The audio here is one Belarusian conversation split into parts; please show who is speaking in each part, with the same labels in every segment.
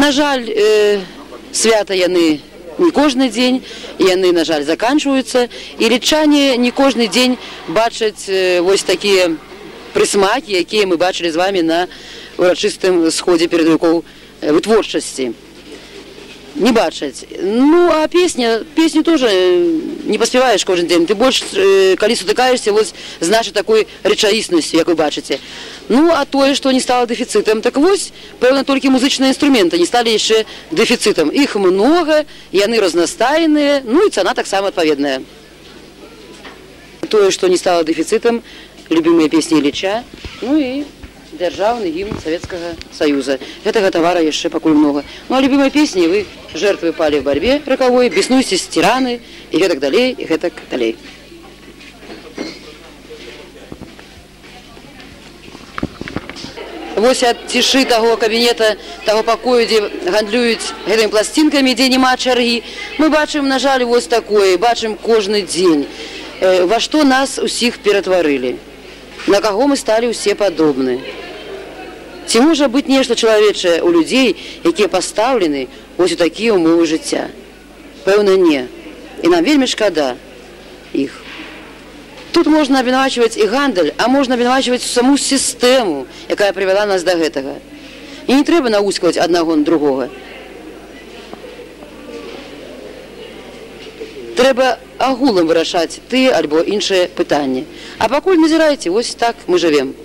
Speaker 1: На жаль, свята яны не кожны дзень, яны, на жаль, заканчваюцца, і лічане не кожны дзень бачаць вось такія прысмакі, якія мы бачылі з вами на урачыстым сходзе перадавікоў вытворчасці. Не бачаць. Ну, а песню тоже не паспяваеш кожны дзень. Ты больш, калі сутыкаешся вось з нашай такой рэчаіснасцю, як вы бачыце. Ну, а тое, што не стала дэфіцытам, так вось, пэўна, толькі музычныя інструменты не сталі яшчэ дэфіцытам. Іх многа, яны разнастайныя, ну і цана таксама адпаведная. Тое, што не стала дэфіцытам, любімыя песні Ілліча, ну і дзяржаўны гімн Савецкага Саюза. Гэтага тавара яшчэ пакуль многа. Ну а любімыя песні вы жертвы пали в борьбе роковой, беснуйтесь тираны, і гэтак далей, і гэтак далей. Вось ад цішы таго кабінета, таго пакою, дзе гандлююць гэтымі пласцінкамі, дзе няма чаргі, мы бачым, на жаль, вось такое, бачым кожны дзень. Ва што нас усіх ператварылі? На каго мы сталі ўсе падобны? Ці можа быць нешта чалавечае ў людзей, якія пастаўлены вось у такія ўмовы жыцця? Пэўна, не. І нам вельмі шкада іх. Тут можна абвінавачваць і гандаль, а можна абвінавачваць саму сістэму, якая прывяла нас да гэтага. І не трэба наўскваць аднаго на другога. Трэба агулам вырашаць тыя альбо іншыя пытанні. А пакуль назірайце, вось так мы жывем.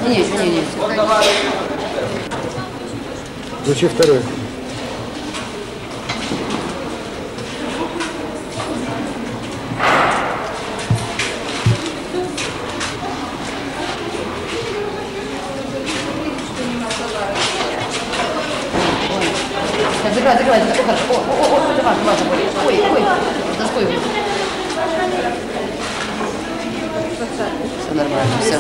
Speaker 1: Не.
Speaker 2: Включи второй.
Speaker 1: Закрывай, закрывай. О, это важно, важно. Ой, ой, доской. Все нормально, все.